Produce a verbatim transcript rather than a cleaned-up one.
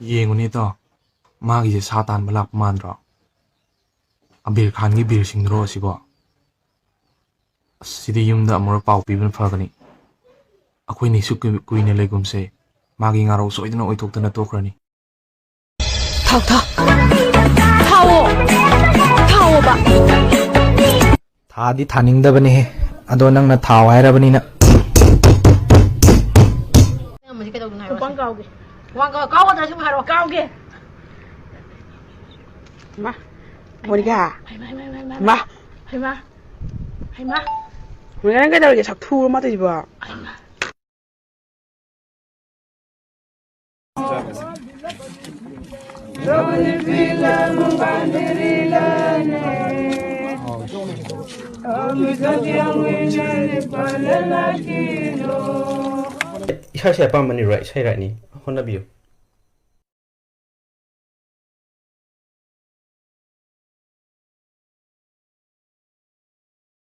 ꯌꯦꯡꯉꯨꯅꯦ ꯏꯇꯥꯎ, ꯃꯥꯒꯤꯁꯦ ꯁꯥ ꯇꯥꯟꯕ ꯂꯥꯛꯄ ꯃꯥꯟꯗ꯭ꯔꯣ? ꯑꯕꯤꯔ ꯈꯥꯟꯒꯤ ꯕꯤꯔ ꯁꯤꯡꯗꯨꯔꯣ ꯑꯁꯤꯕꯣ? ꯑꯁ, ꯁꯤꯗꯤ ꯌꯨꯝꯗ ꯑꯃꯨꯔꯛ ꯄꯥꯎ ꯄꯤꯕꯅ ꯐꯒꯅꯤ꯫ ꯑꯩꯈꯣꯏꯅꯤ ꯁꯨꯛ ꯀꯨꯏ-, ꯀꯨꯏꯅ ꯂꯩꯒꯨꯝꯁꯦ꯫ ꯃꯥꯒꯤ ꯉꯥꯔꯧ ꯁꯣꯏꯗꯅ ꯑꯣꯏꯊꯣꯛꯇꯅ ꯇꯣꯛꯈ꯭ꯔꯅꯤ꯫ ꯊꯥꯎ, ꯊꯥꯎ꯫ ꯊꯥꯎꯑꯣ꯫ ꯊꯥꯎꯑꯣꯕ꯫ ꯊꯥꯗꯤ ꯊꯥꯅꯤꯡꯗꯕꯅꯦꯍꯦ, ꯑꯗꯣ ꯅꯪꯅ ꯊꯥꯎ ꯍꯥꯏꯔꯕꯅꯤꯅ꯫ ꯈꯨꯄꯪ ꯀꯥꯎꯒꯦ꯫ ꯈꯨꯄꯪ ꯀꯥꯎ-, ꯀꯥꯎꯒꯗ꯭ꯔꯥ ꯁꯤꯕꯨ ꯍꯥꯏꯔꯣ꯫ ꯀꯥꯎꯒꯦ꯫ ꯃꯥ꯫ ꯃꯣꯅꯤꯀꯥ꯫ ꯍꯩꯃꯥ, ꯍꯩꯃꯥ, ꯍꯩꯃꯥ, ꯃꯥ꯫ ꯍꯩꯃꯥ꯫ ꯍꯩꯃꯥ꯫ ꯃꯣꯅꯤꯀꯥ, ꯅꯪ ꯀꯩꯗꯧꯔꯒꯦ? ꯁꯛꯊꯨꯔꯣ ꯃꯥ ꯇꯧꯏꯁꯤꯕꯣ? ꯍꯩꯃꯥ꯫ ꯏꯁꯥ ꯏꯁꯥ ꯑꯄꯥꯝꯕꯅꯤ, right? ꯏꯁꯥ rightꯅꯤ꯫ ꯍꯣꯠꯅꯕꯤꯌꯨ꯫